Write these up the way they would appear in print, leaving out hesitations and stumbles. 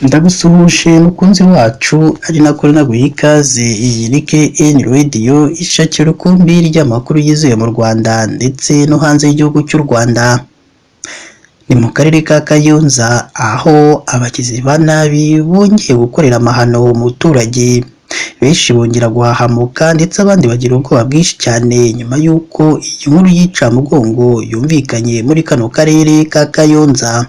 Ndagusuhuje mukunzi wacu, ari nako naguha ikaze. Iyi ni KN Radio, ishakira urukumbi ry'amakuru yizewe mu Rwanda ndetse no hanze y'igihugu cy'u Rwanda. Ni mu karere ka Kayonza, aho abagizi ba nabi bongeye gukorera amahano umuturage. Benshi bongera guhahamuka, ndetse abandi bagira ubwoba bwinshi cyane nyuma y'uko iyi nkuru y'icamugongo yumvikanye muri kano karere ka Kayonza.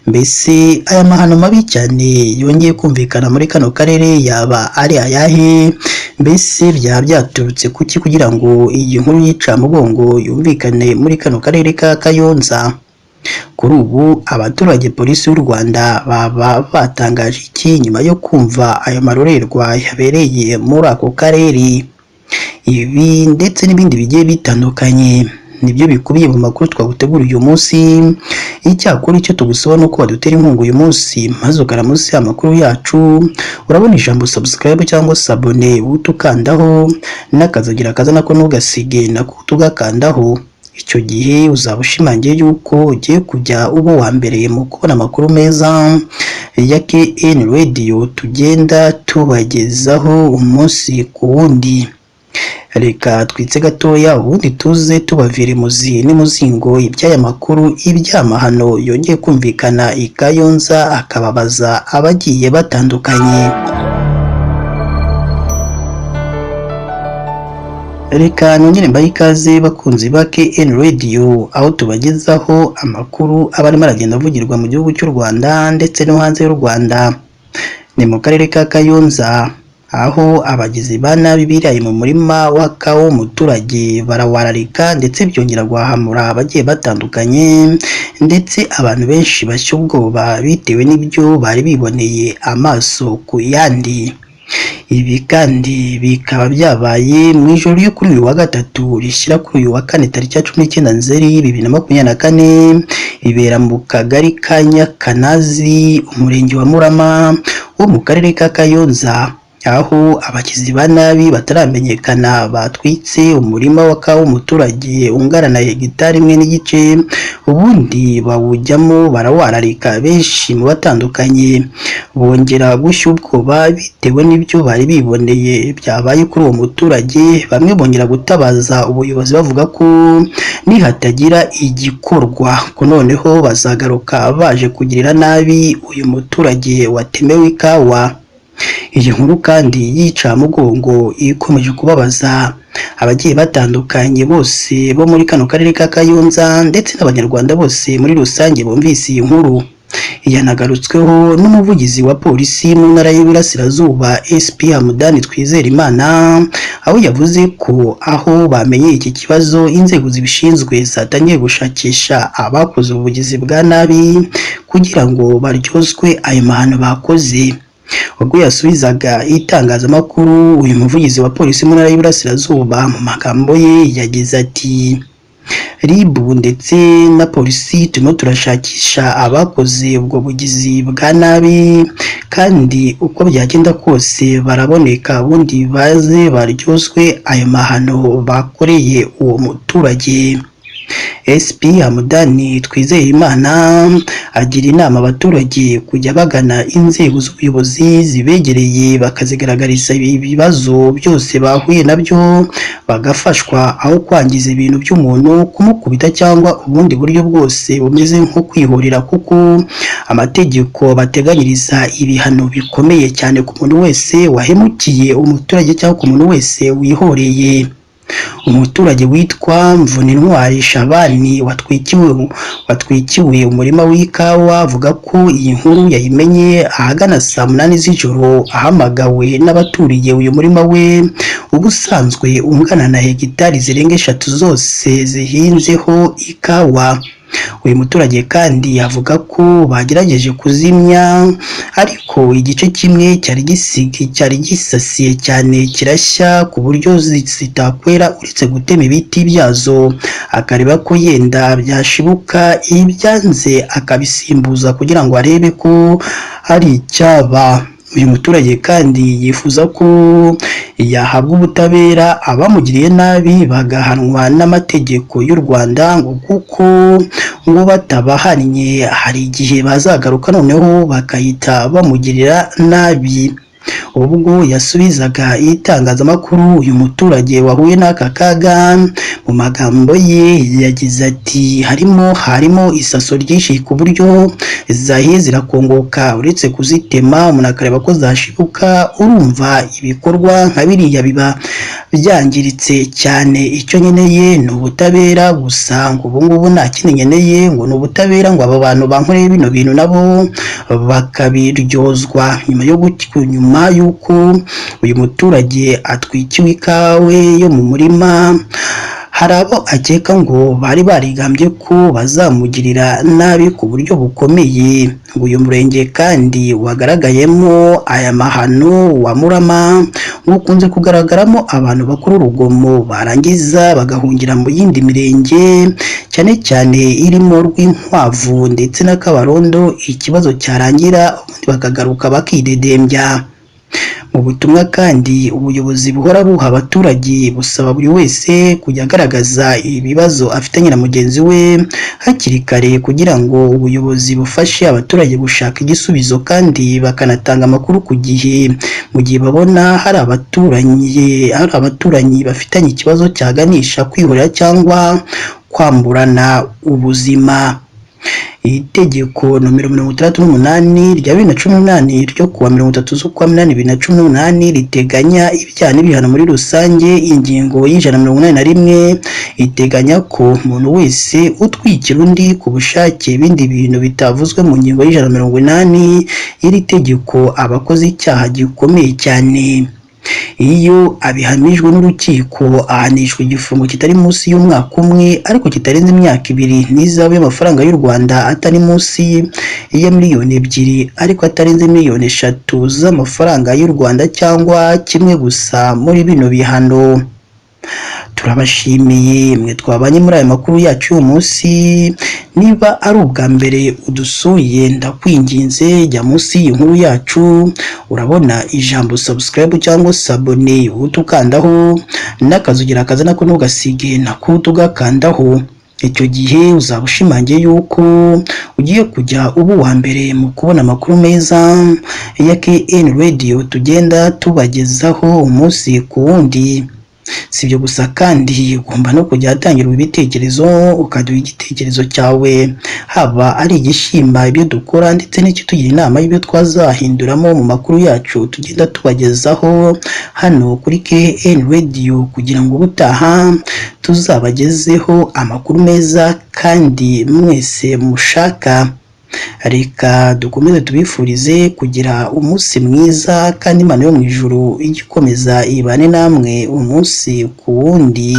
Mbese aya mahano mabi cyane yongeye kumvikana muri kano karere yaba ari ayahe? Mbese byaba byaturutse kuki kugira ngo iyi nkuru y'icamugongo yumvikane muri kano karere ka Kayonza? Kuri ubu abaturage, polisi y'u Rwanda baba batangaje iki nyuma yo kumva ayo marorerwa yabereye muri ako karere? Ibi ndetse n'ibindi bigiye bitandukanye nibyo bikubiye mu makuru twaguteguriye uyu munsi. Icyakora icyo tugusaba ni uko wadutera inkunga uyu munsi, maze ukara munsi y'amakuru yacu urabona ijambo subscribe cyangwa s'abonner, uhite ukandaho, n'akazagira kaza nako ntugasige, nako tugakandaho. Icyo gihe uzaba ushimangiye yuko ugiye kujya uba uwa mbere mu kubona amakuru meza ya KN Radio tugenda tubagezaho umunsi ku wundi. Reka twitse gatoya, ubundi tuze tubavira imuzi n'imuzingo iby'aya makuru, iby'amahano yongeye kumvikana i Kayonza akababaza abagiye batandukanye. Reka nongere mbahe ikaze bakunzi ba KN Radio, aho tubagezaho amakuru aba arimo aragenda avugirwa mu gihugu cy'u Rwanda ndetse no hanze y'u Rwanda. Ni mu karere ka Kayonza, aho abagizi ba nabi biraye mu murima wa kawa w'umuturage barawararika, ndetse byongera guhahamura abagiye batandukanye, ndetse abantu benshi bashya ubwoba bitewe n'ibyo bari biboneye amaso ku yandi. Ibi kandi bikaba byabaye mu ijoro ryo kuri uyu wa gatatu rishyira kuri uyu wa kane, tariki ya 19 Nzeri 2024, bibera mu kagari ka Nyakanazi, umurenge wa Murama wo mu karere ka Kayonza, aho abagizi ba nabi bataramenyekana batwitse umurima wa kawa w'umuturage ungana na hegitari 1.5, ubundi bawujyamo barawararika. Benshi mu batandukanye bongera gushya ubwoba bitewe n'ibyo bari biboneye byabaye kuri uwo muturage. Bamwe bongera gutabaza ubuyobozi bavuga ko nihatagira igikorwa ko noneho bazagaruka baje kugirira nabi uyu muturage watemewe ikawa. Iyi nkuru kandi y'icamugongo ikomeje kubabaza abagiye batandukanye bose bo muri kano karere ka Kayonza, ndetse n'abanyarwanda bose muri rusange bumvise iyi nkuru. Yanagarutsweho n'umuvugizi wa polisi mu ntara y'Iburasirazuba, SP Hamudani Twizerimana, aho yavuze ko aho bamenye iki kibazo inzego zibishinzwe zatangiye gushakisha abakoze ubugizi bwa nabi kugira ngo baryozwe ayo mahano bakoze. Ubwo yasubizaga itangazamakuru, uyu muvugizi wa polisi mu ntara y'Iburasirazuba mu magambo ye yagize ati: RIB ndetse na polisi turimo turashakisha abakoze ubwo bugizi bwa nabi, kandi uko byagenda kose baraboneka, ubundi baze baryozwe ayo mahano bakoreye uwo muturage. SP Hamudani Twizeyimana agira inama abaturage kujya bagana inzego z'ubuyobozi zibegereye bakazigaragariza ibibazo byose bahuye nabyo, bagafashwa, aho kwangiza ibintu by'umuntu, kumukubita cyangwa ubundi buryo bwose bumeze nko kwihorera, kuko amategeko bateganyiriza ibihano bikomeye cyane ku muntu wese wahemukiye umuturage cyangwa ku muntu wese wihoreye. Umuturage witwa Mvunintwari Shabani watwikiwe umurima w'ikawa avuga ko iyi nkuru yayimenye ahagana saa 8 z'ijoro, ahamagawe n'abaturiye uyu murima we ubusanzwe ungana na hegitari zirenga 3 zose zihinzeho ikawa. Uyu muturage kandi avuga ko bagerageje kuzimya, ariko igice kimwe cyari gisasiye cyane kirashya ku buryo zitakwera, uretse gutema ibiti byazo akareba ko yenda byashibuka, ibyanze akabisimbuza kugira ngo arebe ko hari icyaba. Uyu muturage kandi yifuza ko yahabwa ubutabera, abamugiriye nabi bagahanwa n'amategeko y'u Rwanda, ngo kuko ngo batabahannye hari igihe bazagaruka noneho bakahita bamugirira nabi. Ubwo yasubizaga itangazamakuru, uyu muturage wahuye n'aka kaga mu magambo ye yagize ati: Harimo isaso ryinshi ku buryo zahiye zirakongoka, uretse kuzitema umuntu akareba ko zashibuka. Urumva ibikorwa nka biriya biba byangiritse cyane. Icyo nkeneye ni ubutabera gusa, ngo ubu ngubu nta kindi nkeneye, ngo ni ubutabera, ngo aba bantu bankoreye bino bintu nabo bakabiryozwa. Nyuma y'uko uyu muturage atwikiwe ikawe yo mu murima, hari abo akeka ngo bari barigambye ko bazamugirira nabi ku buryo bukomeye. Ngo uyu murenge kandi wagaragayemo aya mahano wa Murama ngo ukunze kugaragaramo abantu bakora urugomo barangiza bagahungira mu yindi mirenge, cyane cyane irimo Rwinkwavu ndetse na Kabarondo, ikibazo cyarangira ubundi bakagaruka bakidedembya. Mu butumwa kandi ubuyobozi buhora buha abaturage, busaba buri wese kujya agaragaza ibibazo afitanye na mugenzi we hakiri kare, kugira ngo ubuyobozi bufashe abaturage gushaka igisubizo, kandi bakanatanga amakuru ku gihe mu gihe babona hari abaturanyi bafitanye ikibazo cyaganisha kwihorera cyangwa kwamburana ubuzima. Itegeko nomero 68 rya 2018 ryo kuwa 30 z'ukwa 8 2018 riteganya ibyaha n'ibihano muri rusange. Ingingo ya 181 iteganya ko umuntu wese utwikira undi ku bushake ibindi bintu bitavuzwe mu ngingo ya 180 y'iri tegeko aba akoze icyaha gikomeye cyane. Iyo abihamijwe n'urukiko, ahanishwa igifungo kitari munsi y'umwaka umwe ariko kitarenze imyaka 2, n'ihazabu y'amafaranga y'u Rwanda atari munsi ya miliyoni 2 ariko atarenze miliyoni 3 z'amafaranga y'u Rwanda, cyangwa kimwe gusa muri bino bihano. Turabashimiye mwe twabanye muri aya makuru yacu y'uyu munsi. Niba ari ubwa mbere udusuye, ndakwinginze jya munsi y'inkuru yacu, urabona ijambo subscribe cyangwa s'abonner, uhite ukandaho, n'akazogera kaza nako ntugasige, nako tugakandaho. Icyo gihe uzaba ushimangiye yuko ugiye kujya uba uwa mbere mu kubona amakuru meza ya KN Radio tugenda tubagezaho umunsi ku wundi. Si ibyo gusa kandi, ugomba no kujya hatangirwa ibitekerezo, ukaduha igitekerezo cyawe, haba ari igishima ibyo dukora ndetse n'ikitugira inama y'ibyo twazahinduramo mu makuru yacu tugenda tubagezaho hano kuri KN Radio, kugira ngo ubutaha tuzabagezeho amakuru meza kandi mwese mushaka. Reka dukomeze tubifurize kugira umunsi mwiza, kandi Imana yo mu ijuru ijye ikomeza ibane namwe umunsi ku wundi.